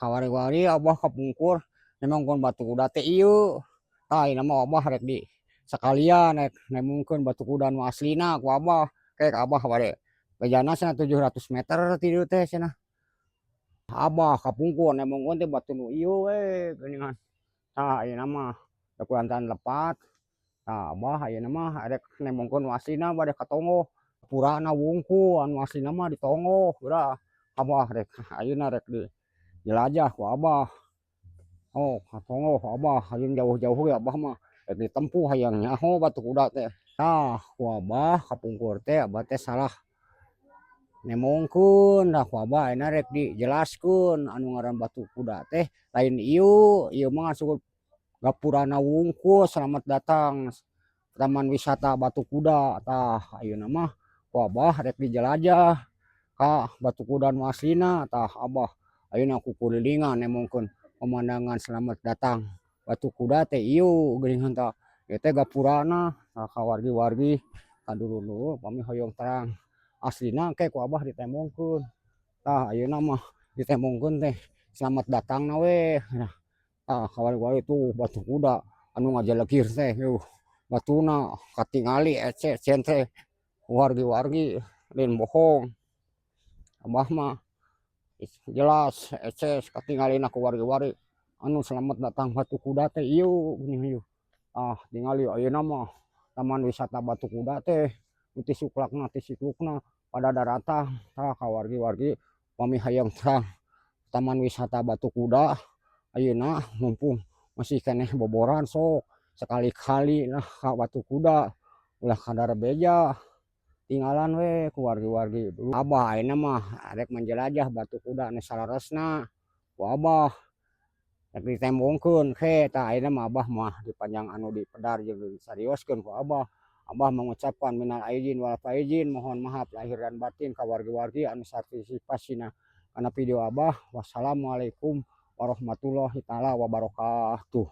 Kawari-wari Abah kapungkur nembongkeun Batu Kuda teh ieu. Tah, ayeuna mah Abah rek di sakalian rek nembongkeun Batu Kuda nu aslina ku Abah. Kek Abah bade bejana cenah 700 meter ti dieu teh cenah. Abah kapungkur nembongkeun teh batu nu ieu we geuningan. Tah, ayeuna mah da kulantaran lepat. Tah, Abah ayeuna mah rek nembongkeun nu aslina bade ka tonggoh. Purana wungkul, anu aslina mah di tonggoh geura. Abah rek ayeuna rek di jelajah ku Abah. Oh, ka tonggoh Abah hayang jauh-jauh ge Abah mah rek ditempuh hayang nyaho Batu Kuda teh. Tah, ku Abah kapungkur teh Abah teh salah nembongkeun. Tah, ku Abah ayeuna rek dijelaskeun anu ngaran Batu Kuda teh lain ieu, ieu mah ngan gapurana wungkul, selamat datang Taman Wisata Batu Kuda. Tah, ayeuna mah ku Abah rek dijelajah ka Batu Kuda nu aslina. Tah, Abah ayeuna kukulilingan nembongkeun pemandangan selamat datang Batu Kuda teh ieu geuningan. Tah, ieu teh gapurana. Tah, ka wargi-wargi, ka dulur-dulur, pami hoyong terang aslina engke ku Abah ditembongkeun. Tah, ayeuna mah ditembongkeun teh selamat datangna we. Nah, tah, ka wargi-wargi, tuh Batu Kuda anu ngajelegir teh, yuh, batuna katingali ece centre wargi-wargi, lain bohong Abah mah, jelas eces katingalina ku wargi-wargi. Anu selamat datang Batu Kuda teh ieu geuning ieu. Ah, tingali ayeuna mah Taman Wisata Batu Kuda teh nu ti suklakna ti siklukna pada daratang. Tah, ka wargi-wargi, pami hayang terang Taman Wisata Batu Kuda ayeuna mumpung masih keneh boboran, sok sekali-kali lah ka Batu Kuda, ulah kadar beja tinggalan we ku wargi-wargi. Abah ayeuna mah rek menjelajah Batu Kuda nu saleresna ku Abah rek ditembongkeun ke. Tah, ayeuna mah Abah mah dipanjang anu dipedar jeung disarioskeun ku Abah. Abah mengucapkan minal aidin wal faizin, mohon maaf lahir dan batin ka wargi-wargi anu partisipasina kana video Abah. Wassalamualaikum warahmatullahi taala wabarakatuh.